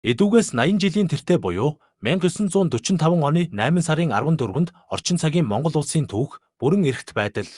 Эдүгээс 80 жилийн тэртээ буюу 1945 оны 8 сарын 14-нд орчин цагийн Монгол улсын түүх бүрэн эрхт байдал.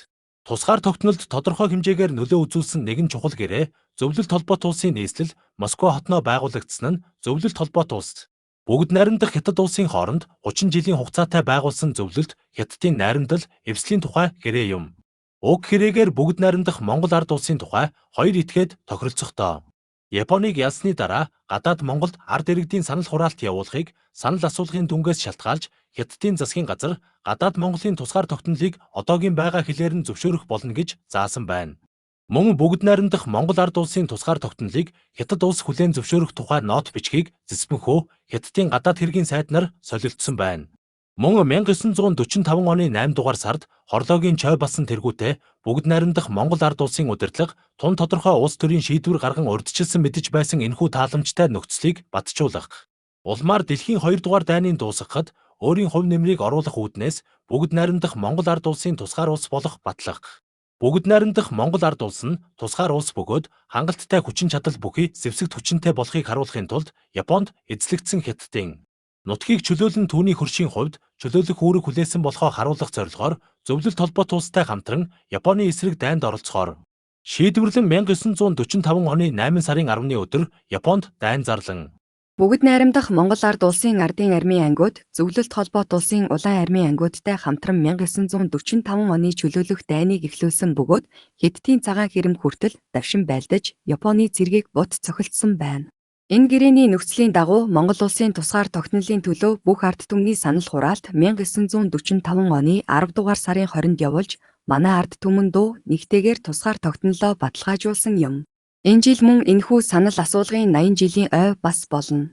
Тусгаар тогтнолд тодорхой хэмжээгээр нөлөө үзүүлсэн нэгэн чухал гэрээ Зөвлөлт Холбоот Улсын нийслэл Москва хотноо байгуулагдсан нь Зөвлөлт Холбоот Улс. Бүгд найрамдах Хятад улсын хооронд 30 жилийн хугацаатай байгуулсан зөвлөлт Хятадын найрамдал эвслийн тухай гэрээ юм. Уг хэрээгээр бүгд найрамдах Монгол ард улсын тухай хоёр этгээд тохиролцохдоо. Японыг ялсны дараа гадаад Монголд ард иргэдийн санал хураалт явуулахыг санал асуулгын дүнгээс шалтгаалж Хятадын засгийн газар гадаад Монголын тусгаар тогтнолыг одоогийн байгаа хилээр нь зөвшөөрөх болно гэж заасан байна. Мөн бүгд найрамдах Монгол ард улсын тусгаар тогтнолыг Хятад улс хүлээн зөвшөөрөх тухай нот бичгийг Зэсбэнхүү Хятадын гадаад хэргийн сайд нар солилцсон байна. Мөн 1945 оны 8 дугаар сард хорлоогийн чой болсон тэргүүтээ бүгд найрамдах Монгол ард улсын удирдлага тун тодорхой улс төрийн шийдвэр гарган урьдчилсан мэдэж байсан энэхүү тааламжтай нөхцөлийг батжуулах. Улмаар дэлхийн 2 дугаар дайныг дуусгахад өөрийн хувь нэмрийг оруулах үүднээс бүгд найрамдах Монгол ард улсын тусгаар улс болох батлах. Бүгд найрамдах Монгол ард улс нь тусгаар улс бөгөөд хангалттай хүчин чадал бүхий зэвсэгт хүчинтэй болохыг харуулахын тулд Японд эзлэгдсэн Хятадын нутгийг чөлөөлөн түүний хөршийн хувьд чөлөөлөх үүрэг хүлээсэн болохоо харуулах зорилгоор Зөвлөлт Холбоот Улстай хамтран Японы эсрэг дайнд оролцохоор шийдвэрлэн 1945 оны 8 сарын 10-ны өдөр Японд дайн зарлан Бүгд найрамдах Монгол ард улсын ардын армийн ангиуд Зөвлөлт Холбоот Улсын улаан армийн ангиудтай хамтран 1945 оны чөлөөлөх дайныг эхлүүлсэн бөгөөд Хятадын цагаан хэрэм хүртэл давшин байлдаж Японы цэргийг бут цохилдсон байна. Энэ гэрээний нөхцөлийн дагуу Монгол улсын тусгаар тогтнолын төлөө бүх ард түмний санал хураалт 1945 оны 10 дугаар сарын 20-нд явуулж манай ард түмэн дуу нэгтэйгээр тусгаар тогтнолоо баталгаажуулсан юм. Энэ жил мөн энэхүү санал асуулгын 80 жилийн ой бас болно.